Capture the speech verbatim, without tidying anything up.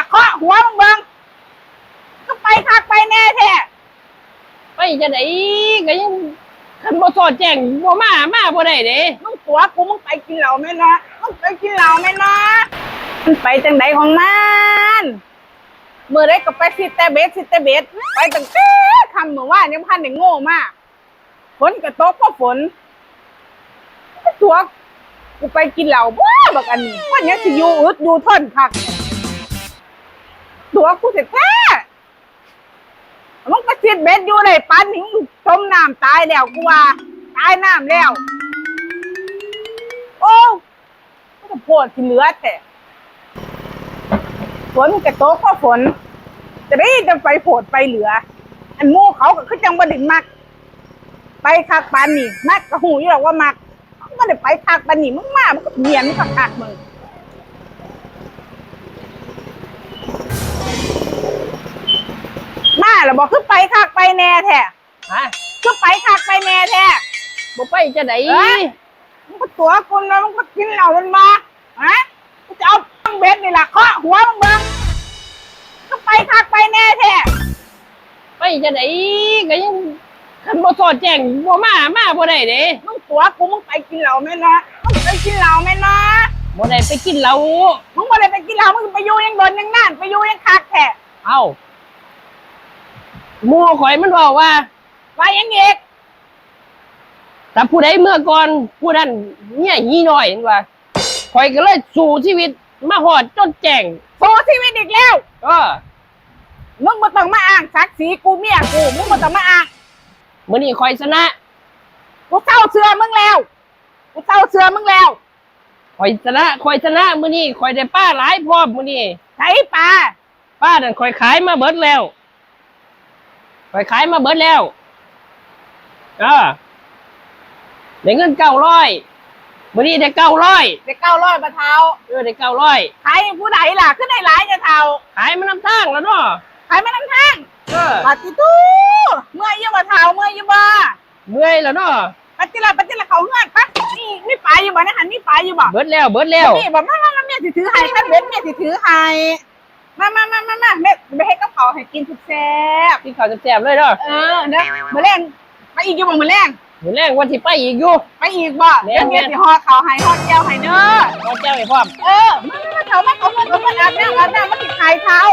เคาะหัวมึงเบิ่ง ก็ไปคักไปแน่แท้ ไปจั่งใด๋ ก็ยัง คันบ่สอดแจ้ง บ่มา มาบ่ได้เด้ มึงตั๋วกู มึงไปกินเหล้าแม่นบ่ มึงไปกินเหล้าแม่นบ่ มันไปจั่งใด๋ของมัน มื้อใด๋ก็ไปซิดแต่เบ็ด ซิดแต่เบ็ด ไปตั้งแต่ค่ำมื้อวานยังบ่ทันได้โง่มา ฝนก็ตกเพราะฝน ตั๋วกูไปกินเหล้าบ่ บักอันนี้ มันยังสิอยู่อึดอยู่ทนคัก ตั๋วกูแท้ๆ มึงไปซิดเบ็ดอยู่ได้ปานนี้ มึงจมน้ำตายแล้ว กูว่า ตายน้ำแล้ว โอ้ มันก็โพดขี้เหลือแท้ ฝนก็ตกเพราะฝน จะได้จะไปโพดไปเหลือ อันหมู่เขาก็คือจั่งบ่ได้มัก ไปคักปานนี้ มักก็ฮู้อยู่ดอกว่ามัก มึงบ่ได้ไปคักปานนี้ มึงมา มึงก็เมียน มึงก็คักมึง มาแล้วบ่ คือไปคักไปแน่แท้ ฮะ คือไปคักไปแน่แท้ บ่ไปจั่งใด๋ เอ้ย มึงก็ตั๋วกูนะ มึงก็กินเหล้าแม่นบ่ ฮะ กูจะเอาเบ็ดนี่ล่ะเคาะหัวมึงเบิ่ง ก็ไปคักไปแน่แท้ ไปจั่งใด๋ ก็ยัง คันบ่สอดแจ้ง บ่มา มาบ่ได้เด้ มึงตั๋วกู มึงไปกินเหล้าแม่นบ่ มึงไปกินเหล้าแม่นบ่ บ่ได้ไปกินเหล้า มึงบ่ได้ไปกินเหล้า มึงไปอยู่ยังโดนยังนาน ไปอยู่ยังคักแท้ เอ้า หมู่ข้อยมันเว้าว่า ว่าหยังอีก ถ้าผู้ใดเมือก่อน ผู้นั้นเมียหีน้อย เห็นว่า ข้อยก็เลยสู้ชีวิตมาฮอดจนแจ้ง สู้ชีวิตอีกแล้ว เออ มึงบ่ต้องมาอ้างศักดิ์ศรีกูเมียกู มึงบ่ต้องมาอ้าง มื้อนี้ข้อยชนะ กูเซาเชื่อมึงแล้ว กูเซาเชื่อมึงแล้ว ข้อยชนะ ข้อยชนะ มื้อนี้ข้อยได้ปลาหลายพร้อมมื้อนี้ ไสปลา ปลานั่นข้อยขายมาเบิดแล้ว ข้อยขายมาเบิดแล้ว เออ ได้เงินเก้าร้อย มื้อนี้ได้เก้าร้อย ได้เก้าร้อยบ่เฒ่า เออ ได้เก้าร้อย ขายให้ผู้ใดล่ะ คือได้หลายแท้เฒ่า ขายมานำทางแล้วเนาะ ขายมานำทาง เออ ปาดติโธ่ เมื่อยอยู่บ่เฒ่า เมื่อยอยู่บ่ เมื่อยแล้วเนาะ ไปติล่ะ ไปติล่ะ เข้าเฮือนไป มี มีปลาอยู่บ่ ในหั้นมีปลาอยู่บ่ เบิดแล้ว เบิดแล้ว มีบ่ มา มา มา เมียสิถือให้ คันเบ็ดเมียสิถือให้ มา มา มา มา มา แม่ไปเฮ็ดกับข้าวให้กินแซ่บๆ กินข้าวแซ่บๆเลยเนาะ เออ เด้อ มื้อแลง ไปอีกอยู่บ่มื้อแลง มื้อแลงว่าสิไปอีกอยู่ ไปอีกบ่ แม่นๆ เดี๋ยวเมียสิห่อข้าวให้ ห่อแจ่วให้เด้อ ห่อแจ่วให้พร้อม เออ มา มา มา เข้ามา เข้ามา เข้ามา อาบน้ำ อาบน้ำ มาสิขายข้าว